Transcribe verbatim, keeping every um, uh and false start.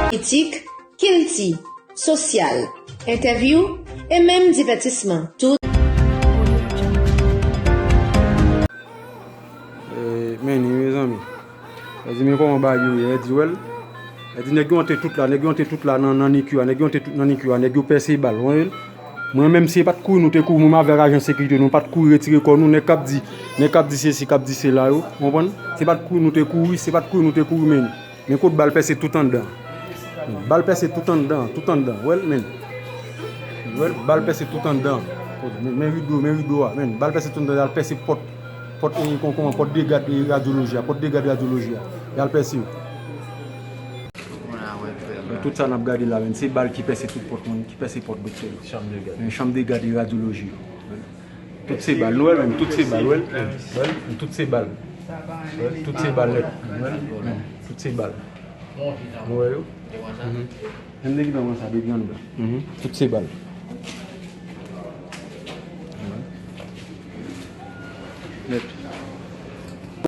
politik, kilti, sosyal, entèvyou, e menm divètisman. Tout. Eh, men ni, mezanmi. Sa di, men kòman bagay yo ye? Di, wè l. Sa di, nèg yo antre tout la, nèg yo antre tout la nan, nan NICU a, nèg yo antre tout nan NICU a, nèg yo pèse bal, w konprann? Mwen menm, se pa t kouri nou te kouri, mwen avèk ajan sekirite, nou pa t kouri retire kò nou, nèg k ap di, nèg k ap di sesi, k ap di sela yo, w konprann? Se pa t kouri nou te kouri, se pa t kouri nou te kouri, men, men kot bal pèse tout anndan. Bal pèse tout anndan, tout anndan, w wè l, men. W wè l, bal pèse tout anndan. Men, men rido, men rido a, men, bal pèse tout anndan, y al pèse pòt, pòt, e, kon, kòman, pòt de gad, e, radyoloji a, pòt de gad radyoloji a, y al pèse yo. Men tout sa n ap gade la, men, se bal ki pèse tout pòt, moun, ki pèse pòt doktè yo. Chanm de gad. Men chanm de gad e radyoloji yo. Tout se bal, nou wè, men, tout se bal, wè. Wè, men, tout se bal. Wè, tout se bal nèt. Wè, men, tout se bal. Nou wè yo? Mhm. Menm nèg ki pa konsa depi anndan. Mhm. Tout se bal. Nèt.